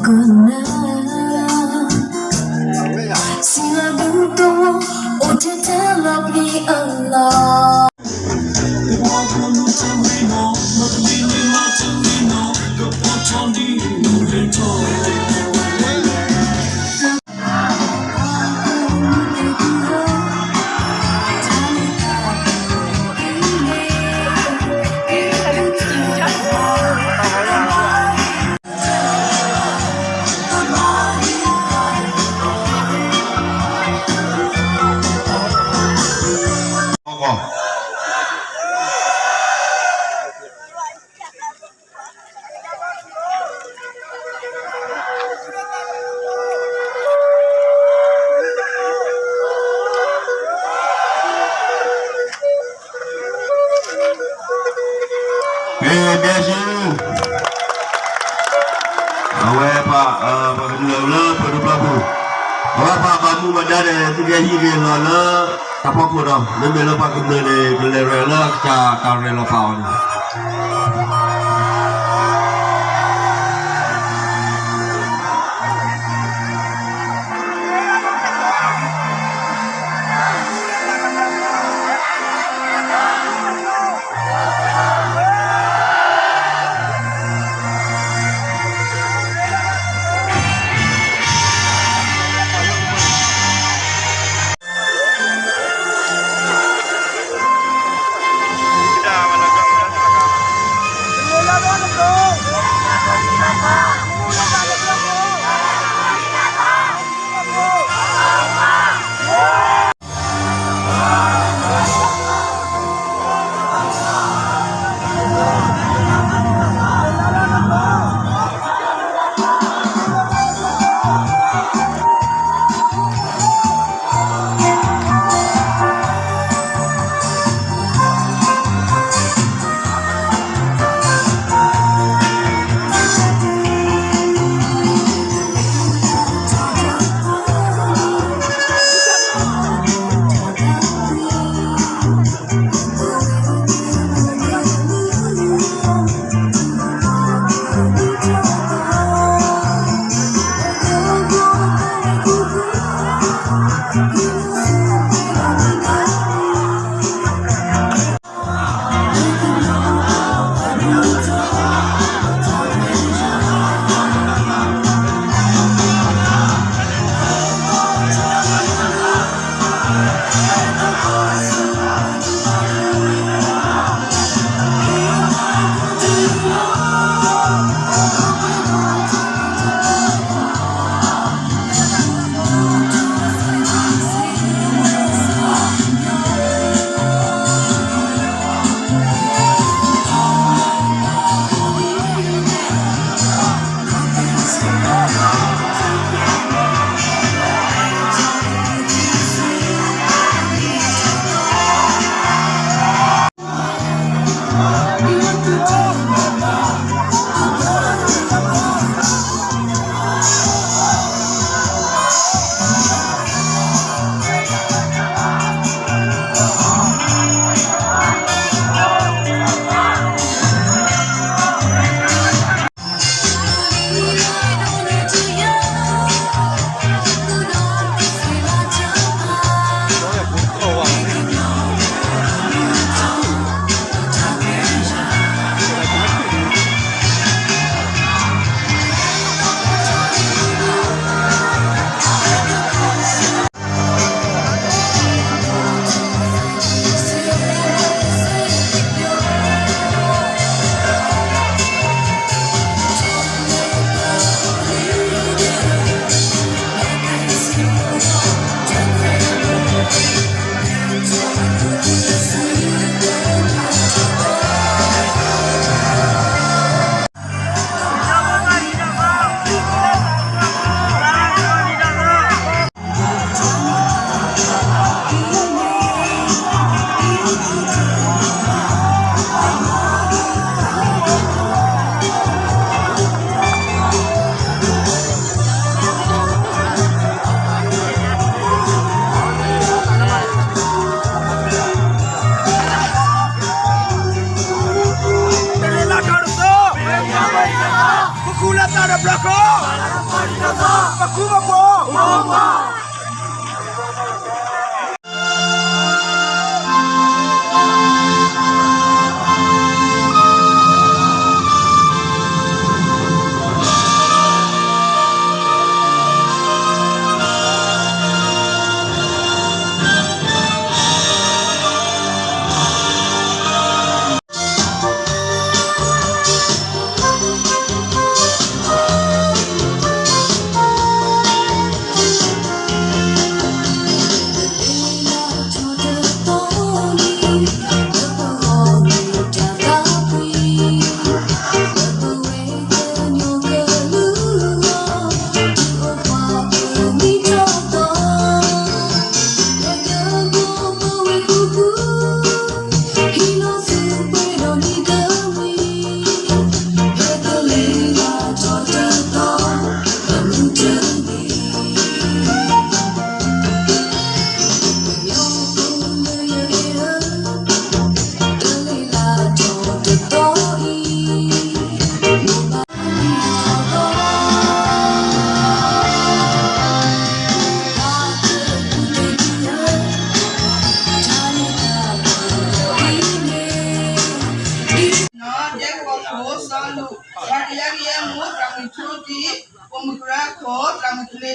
ကနၢ စံးလၢဒုးတဝီ အိၣ်ထဲထဲလၢပျံၤအလီၢ် ကဲ ဘျၢစူ အဝဲပှၤ ပှၤကမျၢၢ်လၢပဒိၣ်ပျီပူၤ အဝဲပှၤဘၣ်မူဘၣ်ဒါန့ၣ် သုကဟံးက့ၤလီၤလၢတၢ်ဖီခိၣ်ဒီး မ့မ့ၢ်လၢပှၤကမျၢၢ်န့ၣ် ကလဲၤရဲၣ်လၢကစၢ်တၢ်ရဲၣ်လီၤဖးအီၤန့ၣ်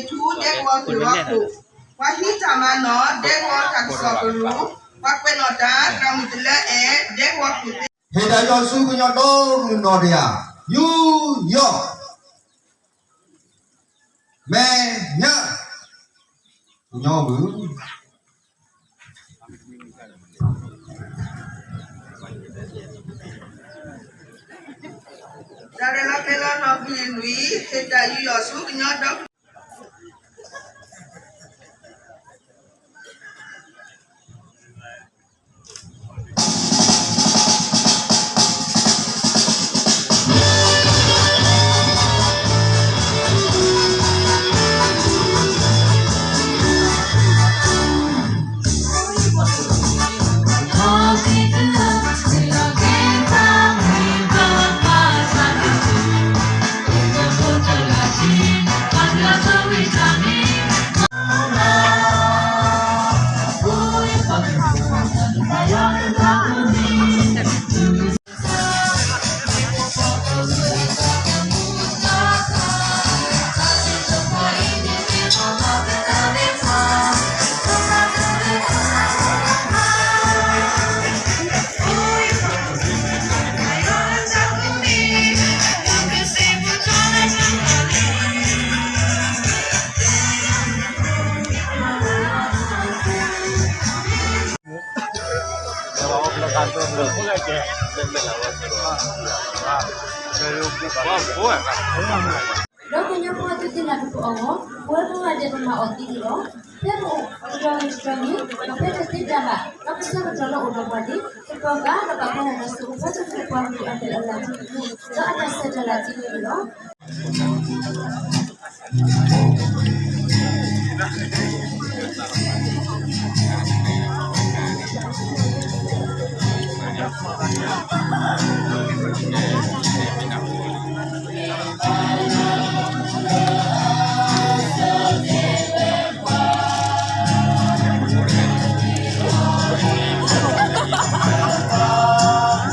ထူ ဒဲကဝီၤကရၢခိၣ်, ပှၤဟံးတၢ်မၤနီၣ် ဒဲကဝီၤတၢ်ကစီၣ်ကရူၢ်, ပှၤကွဲးနီၣ်တၢ် သရၣ်မုၣ်တလၢအဲၣ် ဒဲကဝီၤခိၣ်သ့ၣ်, ဟ့ၣ်တၢ်ယွၤဆူကညီဒီကလုာ်နီၢ်တယၢ်, ယူးယီၣ်, မဲာ်ညါ, ကညီဘုၣ် တၢ်ရဲၣ်လီၤကျဲၤလီၤနီၢ်ဖံးလွံၢ် ဟ့ၣ်တၢ်ယူးယီၣ်ဆူကညီဒီကလုာ်ဒီးကညီဖိအသုးသ့ၣ်လၢတပအီၣ်ဂီၢ် ပဝဲကိးဂၤဒဲးပမၤအီၣ်သံလီၤ. ဖဲပအိၣ်ကတီၢ်န့ၣ်တတီၢ်န့ၣ် ဒီးဖဲတသ့တၢ်ဘၣ် ဒီးကဆၢကတီၢ်လၢအိၣ်ဒီးပှၤန့ၣ် ကပၢၤဘၣ်ဒီးဘၣ်ဖဲန့ၣ်ဒီး စိကဖီတၢ်ပှၤကလုာ်အတၢ်လၢ်တၢ်ပှၤကလုာ် ဒီးအတၢ်ဆဲးတၢ်လၤတက့ၢ်န့ၣ်လီၤ. တၢ်ရဲၣ်လီၤကျဲၤလီၤ နီၣ်ဂံၢ်တ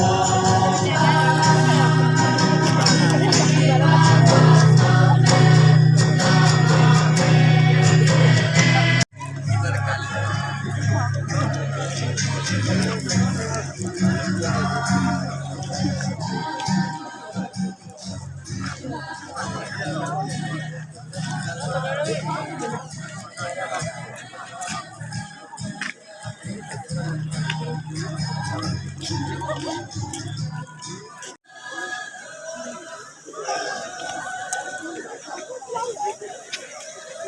ဆံ, တၢ်ရဲၣ်လီၤကျဲၤလီၤ နီၣ်ဂံၢ်တဆံတၢ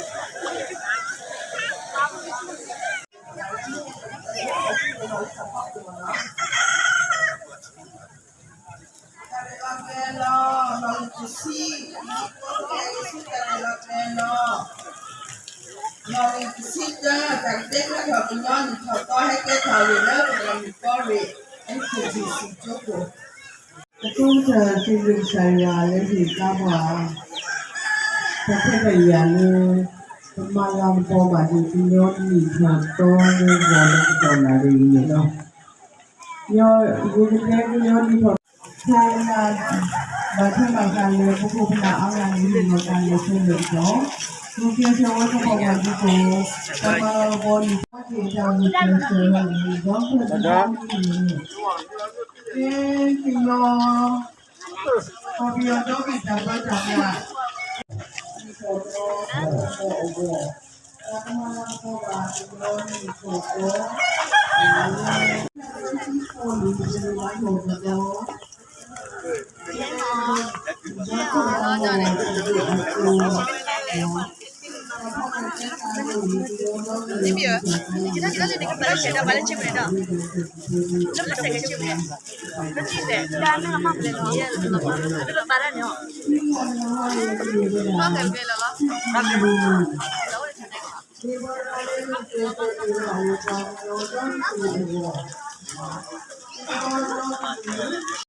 တၢ်ကတဲာ်ကတီၤကညီနံၣ်ထီၣ်သီ ဟဲကဲထီၣ်ဝဲလၢပကီၢ်မုၢ်ကီၢ်ရ့ၣ် အ့ၣ်ခ့ၣ်ထံၣ်စံၣ်ကၠိခိၣ် အဃိတၢ်စံးဘျုးကစၢ်ယွၤလၢဟ့ၣ်သါပှၤ တၢ်ဖဲတၢ်ယၤလၢ ပမၤလၤကပီၤဘၣ်ဒံးကညီနံၣ်ထီၣ်သီလၢဂီၤလၢကတီၢ်နၣ်ရံၣ်အံၤန့ၣ်လီၤ. ယကတဲကညီနံၣ်ထီၣ်သီ ဘၣ်ထွဲဘၣ်ဃးလၢပခိၣ်ပနၢ်အါဂၤန့ၣ် မ့ၢ်တၢ်လဲၤဆၢလၢာ်ကတီၢ် ပကဲဆၢဝဲသပှၢ်ပှၢ်ဒ်သိး တၢ်မၤလၤကပီၤန့ၣ် ဒီးဖဲန့ၣ် ကညီ ခီပညီဒီးက့ၤတၢ်ဘၢတၢ်ဘၣ် အဂီၢ် တၢ်ကမၤလၤကပီၤဘၣ်ကညီနံၣ်ထီၣ်သီ ဒီး